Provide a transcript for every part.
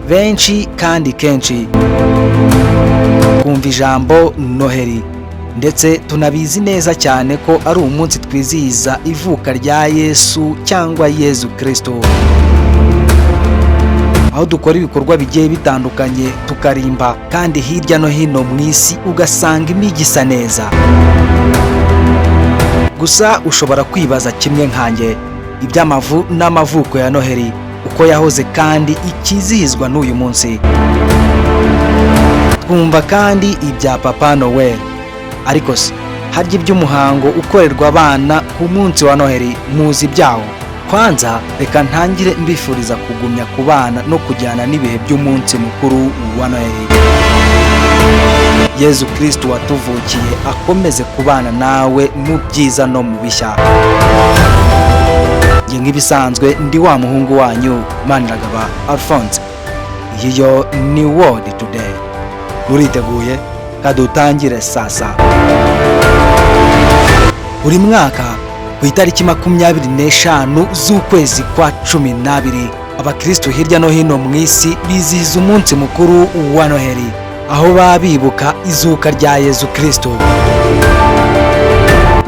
Benshi kandi kenshi twumva ijambo Noheli, ndetse tunabizi neza cyane ko ari umunsi twizihiza ivuka rya Yesu cyangwa Yezu Kristo, aho dukora ibikorwa bigiye bitandukanye, tukarimba, kandi hirya no hino mu isi ugasanga imijyi isa neza. Gusa ushobora kwibaza kimwe nkanjye iby'amavu n'amavuko ya Noheli, uko yahoze kandi ikizihizwa n'uyu munsi. Twumva kandi ibya Papa Noel, ariko se harya iby'umuhango ukorerwa abana ku munsi wa Noheli muzi ibyawo? Kwanza reka ntangire mbifuriza kugumya kubana no kujyana n'ibihe by'umunsi mukuru wa Noheli. Yezu Kristo watuvukiye akomeze kubana nawe mu byiza no mu bishya. Njye nk'ibisanzwe ndi wa muhungu wanyu Maniragaba Alphonse. Iyi yo ni World Today. Muriteguye? Kadutangire sasa. Buri mwaka ku itariki 25 z'ukwezi kwa 12, abakristu hirya no hino mu isi bizihiza umunsi mukuru wa Noheli, aho baba bibuka izuka rya Yezu Kristo.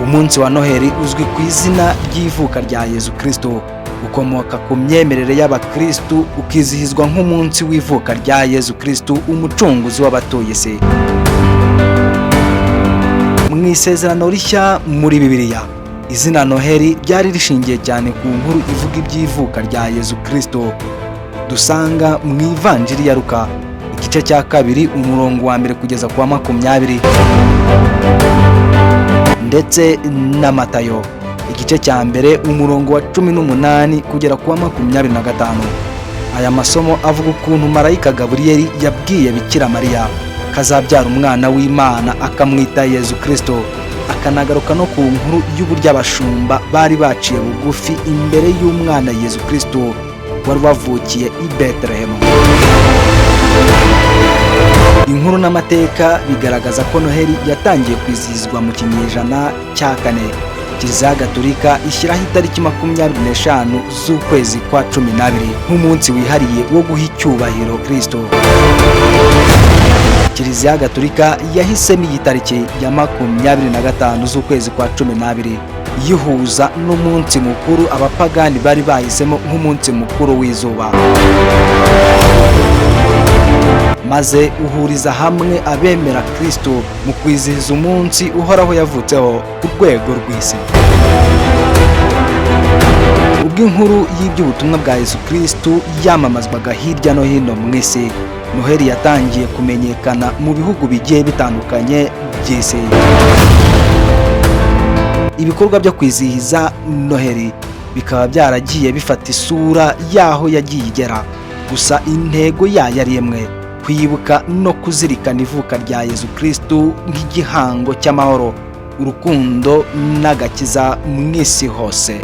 Umunsi wa Noheli uzwi ku izina ry'ivuka rya Yezu Kristo, ukomoka ku myemerere y'abakristu, ukizihizwa nk'umunsi w'ivuka rya Yezu Kristo, umucunguzi w'abatuye isi. Mu Isezerano Rishya muri Bibiliya, izina Noheli ryari rishingiye cyane ku nkuru ivuga iby'ivuka rya Yezu Kristo dusanga mu Ivanjiri ya Luka, igice cya 2, umurongo wa 1 kugeza ku wa 20, ndetse na Matayo, igice cya 1, umurongo wa 18 kugera ku wa 25. Aya masomo avuga ukuntu marayika Gaburiyeli yabwiye Bikira Mariya kazabyara umwana w'Imana akamwita Yezu Kristo, akanagaruka no ku nkuru y'uburyo abashumba bari baciye bugufi imbere y'umwana Yezu Kristo wari wavukiye i Betelehemu. Inkuru n'amateka bigaragaza ko Noheli yatangiye kwizihizwa mu kinyejana cya 4. Kiliziya Gatolika ishyiraho itariki 25 z'ukwezi kwa 12 nk'umunsi wihariye wo guha icyubahiro Kristo. Kiliziya Gatolika yahisemo iyi tariki ya 25 z'ukwezi kwa 12, yihuza n'umunsi mukuru abapagani bari bahisemo nk'umunsi mukuru w'izuba, maze uhuriza hamwe abemera Kristo mu kwizihiza umunsi uhoraho yavutseho ku rwego rw'isi. Ubwo inkuru y'iby'ubutumwa bwa Yesu Kristo yamamazwaga hirya no hino mu isi, Noheli yatangiye kumenyekana mu bihugu bigiye bitandukanye by'isi. Ibikorwa byo kwizihiza Noheli bikaba byaragiye bifata isura y'aho yagiye igera, gusa intego yayo ari imwe: kwibuka no kuzirikana ivuka rya Yezu Kristo nk'igihango cy'amahoro, urukundo n'agakiza mu isi hose.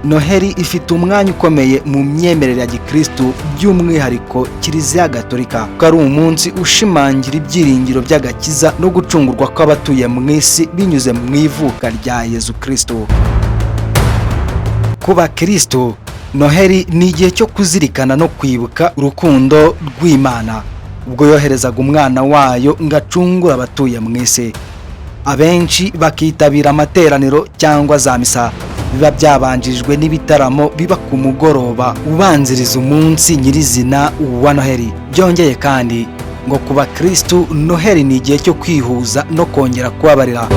Noheli ifite umwanya ukomeye mu myemerere ya gikristu, by'umwihariko Kiliziya Gatolika, kuko ari umunsi ushimangira ibyiringiro by'agakiza no gucungurwa kw'abatuye mu isi binyuze mu ivuka rya Yezu Kristo. Ku bakristo, Noheli ni igihe cyo kuzirikana no kwibuka urukundo rw'Imana ubwo yoherezaga umwana wayo ngo acungure abatuye mu isi. Abenshi bakitabira amateraniro cyangwa za misa biba byabanjirijwe n'ibitaramo biba ku mugoroba ubanziriza umunsi nyirizina wa Noheli. Byongeye kandi, ngo ku bakristu, Noheli ni igihe cyo kwihuza no kongera kubabarira.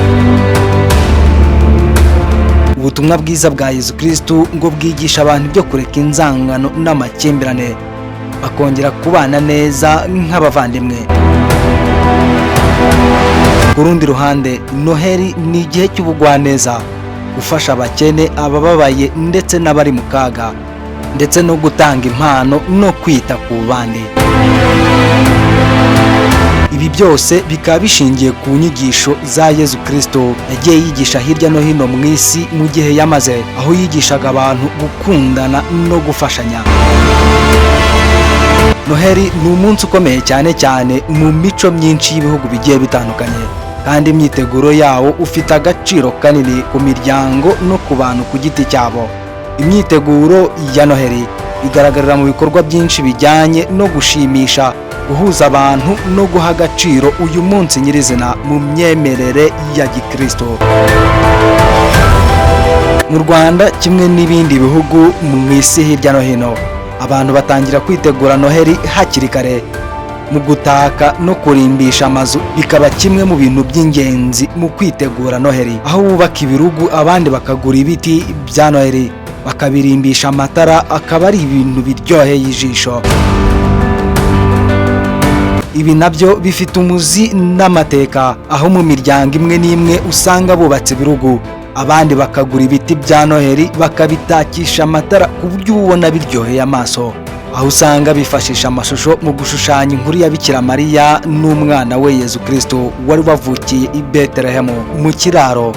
Ubutumwa bwiza bwa Yezu Kristo ngo bwigisha abantu ibyo kureka inzangano n'amakimbirane, bakongera kubana neza nk'abavandimwe. Ku rundi ruhande, Noheli ni igihe cy'ubugwaneza, gufasha abakene, abababaye ndetse n'abari mu kaga, ndetse no gutanga impano no kwita ku bandi. Ibi byose bikaba bishingiye ku nyigisho za Yezu Kristo yagiye yigisha hirya no hino mu isi mu gihe yamaze, aho yigishaga abantu gukundana no gufashanya. Noheli ni umunsi ukomeye cyane cyane mu mico myinshi y'ibihugu bigiye bitandukanye, kandi imyiteguro yawo ufite agaciro kanini ku miryango no ku bantu ku giti cyabo. Imyiteguro ya Noheli Igaragarira mu bikorwa byinshi bijyanye no gushimisha, guhuza abantu no guha agaciro uyu munsi nyirizina mu myemerere ya gikristo. Mu Rwanda kimwe n'ibindi bihugu mu isi hirya no hino, abantu batangira kwitegura Noheli hakiri kare mu gutaka no kurimbisha amazu, bikaba kimwe mu bintu by'ingenzi mu kwitegura Noheli, aho bubaka ibirugu, abandi bakagura ibiti bya Noheli bakabirimbisha amatara, akaba ari ibintu biryoheye ijisho. Ibi nabyo bifite umuzi n'amateka, aho mu miryango imwe n'imwe usanga bubatse ibirugu, abandi bakagura ibiti bya Noheli bakabitakisha amatara ku buryo uba ubona biryoheye amaso, aho usanga bifashisha amashusho mu gushushanya inkuru ya Bikira Mariya n'umwana we Yezu Kristo wari wavukiye i Betelehemu mu kiraro.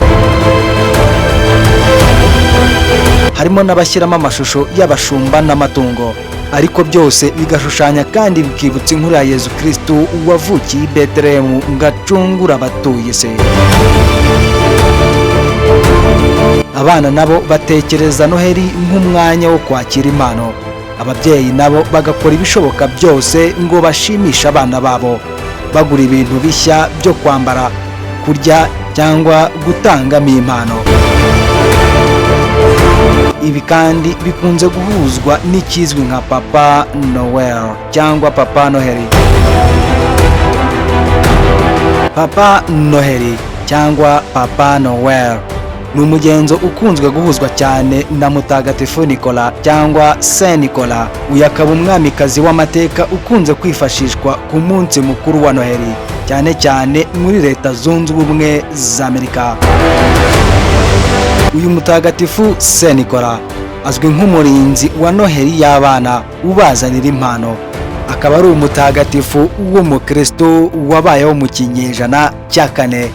Harimo n'abashyiramo amashusho y'abashumba n'amatungo, ariko byose bigashushanya kandi bikibutsa inkuru ya Yezu Kristo wavukiye i Betelehemu ngo acungure abatuye isi. Abana nabo batekereza Noheli nk'umwanya wo kwakira impano, ababyeyi nabo bagakora ibishoboka byose ngo bashimishe abana babo, bagura ibintu bishya byo kwambara, kurya cyangwa gutangamo impano. Ibi kandi bikunze guhuzwa n'ikizwi nka Papa Noel cyangwa Papa Noheli. Papa Noheli cyangwa Papa Noel ni umugenzo ukunzwe guhuzwa cyane na Mutagatifu Nikola cyangwa Saint Nicolas. Uyu akaba umwamikazi w'amateka ukunze kwifashishwa ku munsi mukuru wa Noheli, cyane cyane muri Leta Zunze Ubumwe za Amerika. Uyu mutagatifu Saint Nicolas azwi nk'umurinzi wa Noheli y'abana ubazanira impano, akaba ari umutagatifu w'umukristo wabayeho mu kinyejana cya kane,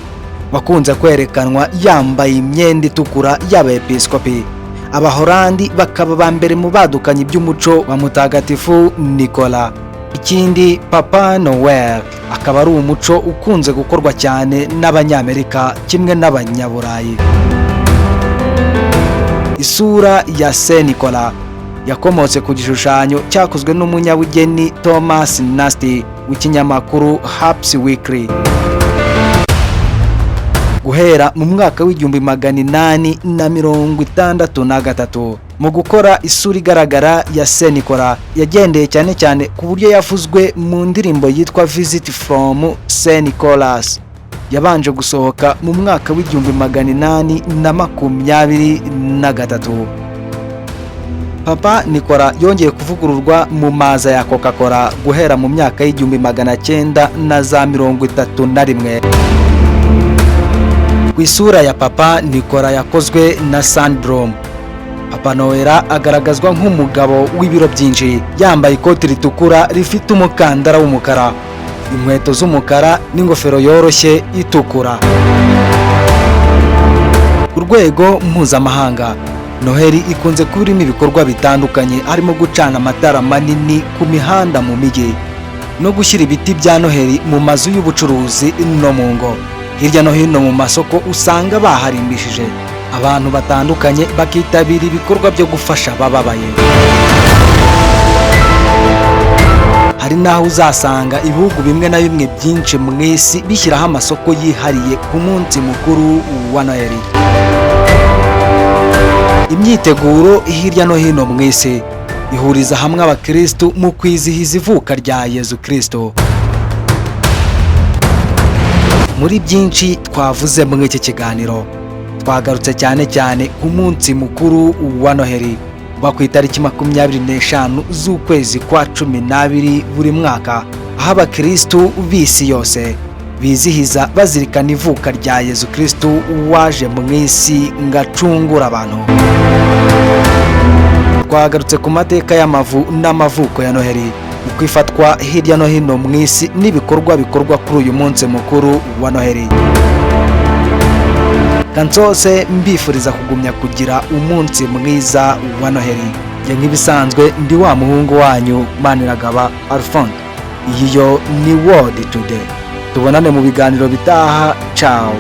wakunze kwerekanwa yambaye imyenda itukura y'abepiskopi. Abahorandi bakaba ba mbere mu badukanye iby'umuco wa mutagatifu Nicolas. Ikindi, Papa Noel akaba ari umuco ukunze gukorwa cyane n'Abanyamerika kimwe n'Abanyaburayi. Isura ya Saint Nicolas yakomotse ku gishushanyo cyakozwe n'umunyabugeni Thomas Nast w'ikinyamakuru Harper's Weekly. Guhera mu mwaka w'1863, mu gukora isura igaragara ya Saint Nicolas yagendeye cyane cyane ku buryo yavuzwe mu ndirimbo yitwa Visit from Saint Nicholas, yabanje gusohoka mu mwaka w'1823. Papa Nicolas yongeye kuvugururwa mu maza ya Coca-Cola guhera mu myaka y'1931. Ku isura ya Papa Nicolas yakozwe na Sandblom, Papa Noel agaragazwa nk'umugabo w'ibiro byinshi, yambaye ikoti ritukura rifite umukandara w'umukara, inkweto z'umukara n'ingofero yoroshye itukura. Ku rwego mpuzamahanga, Noheli ikunze kuba irimo ibikorwa bitandukanye, harimo gucana amatara manini ku mihanda mu mijyi no gushyira ibiti bya Noheli mu mazu y'ubucuruzi no mu ngo. Hirya no hino mu masoko usanga baharimbishije, abantu batandukanye bakitabira ibikorwa byo gufasha abababaye. Hari n'aho uzasanga ibihugu bimwe na bimwe byinshi mu isi bishyiraho amasoko yihariye ku munsi mukuru wa Noheli. Imyiteguro hirya no hino mu isi ihuriza hamwe abakristu mu kwizihiza ivuka rya Yezu Kristo. Muri byinshi twavuze muri iki kiganiro, twagarutse cyane cyane ku munsi mukuru wa Noheli uba ku itariki 25 z'ukwezi kwa 12 buri mwaka, aho abakristu b'isi yose bizihiza bazirikana ivuka rya Yezu Kristo waje mu isi ngo acungure abantu. Twagarutse ku mateka y'amavu n'amavuko ya Noheli, uko ifatwa hirya no hino mu isi n'ibikorwa bikorwa kuri uyu munsi mukuru wa Noheli. Kansose mbifuriza kugumya kugira umunsi mwiza wa Noheli. Njye nk'ibisanzwe ndi wa muhungu wanyu Maniragaba Alphonse. Iyi yo ni World Today. Tubonane mu biganiro bitaha. Ciao.